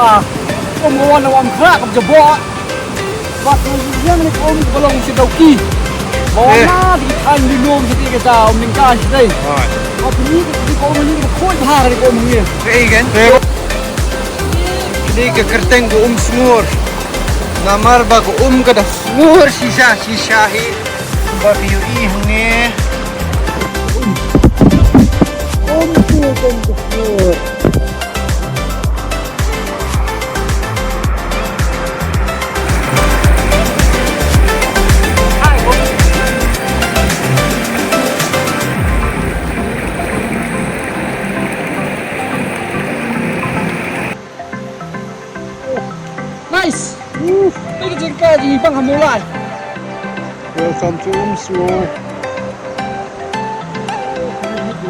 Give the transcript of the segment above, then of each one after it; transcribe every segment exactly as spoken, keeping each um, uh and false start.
Ah, um, wan, wan, khrak, um, jabot. Wat, wan, yang ni, um, balong, si, dau, ki. Wan, eh, na, di, than, di, nom, si, di, kita, um, ningka, si, di. Wan. Wat, ni, di, um, ni, di, khoi, bhar, di, um, ni. Eh, kan? Eh. Ni ka kyrteng ka um sngur. Namar ba ka um ka da sngur shisha, shisha hi. Ba phi ïohi hangne. Um, um, um, um, um. Nice. Uf, tu jingka ji bang hamulai. Welcome to Umsngo.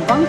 Bang.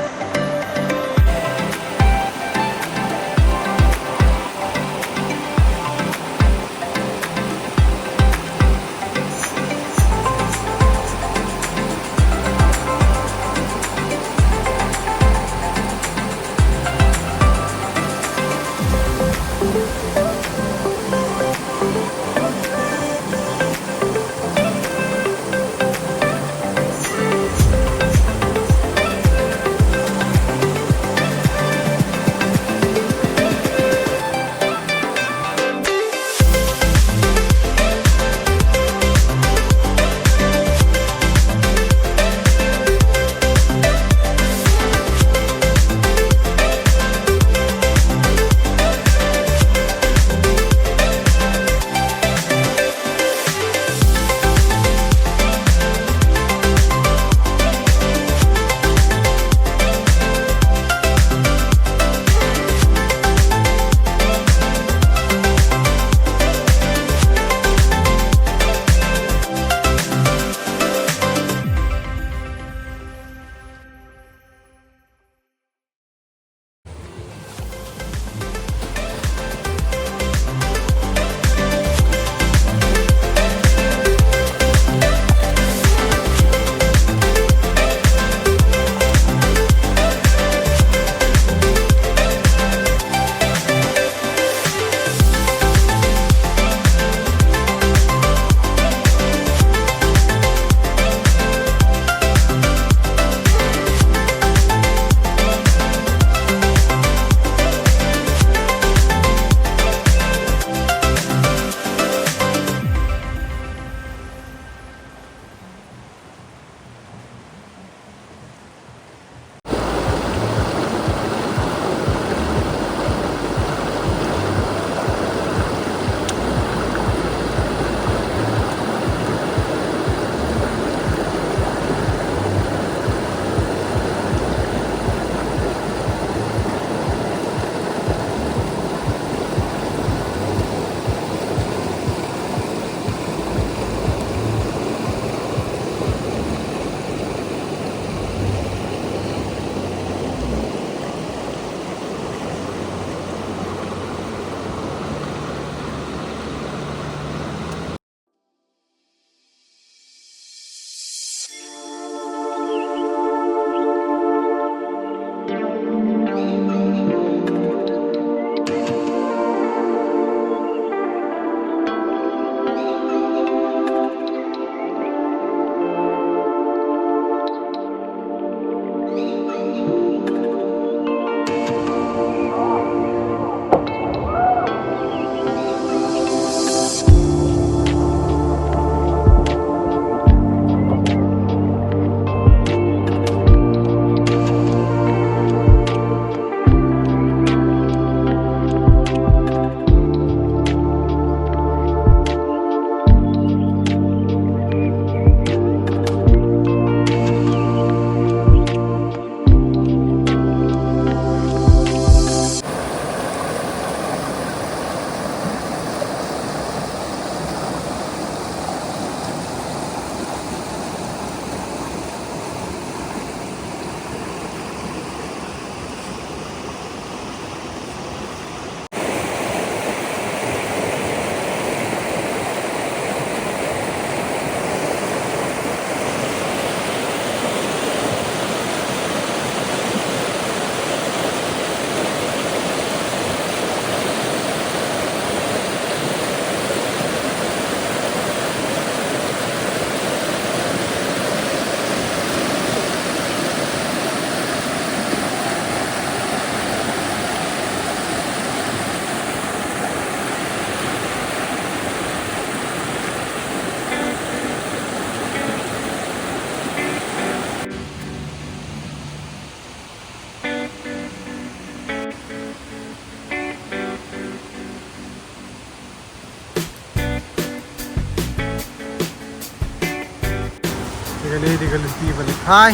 Te dei ka lynti ba lehkai.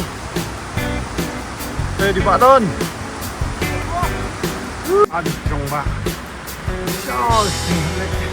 Te dei ba don. Adi jong ba. Choi.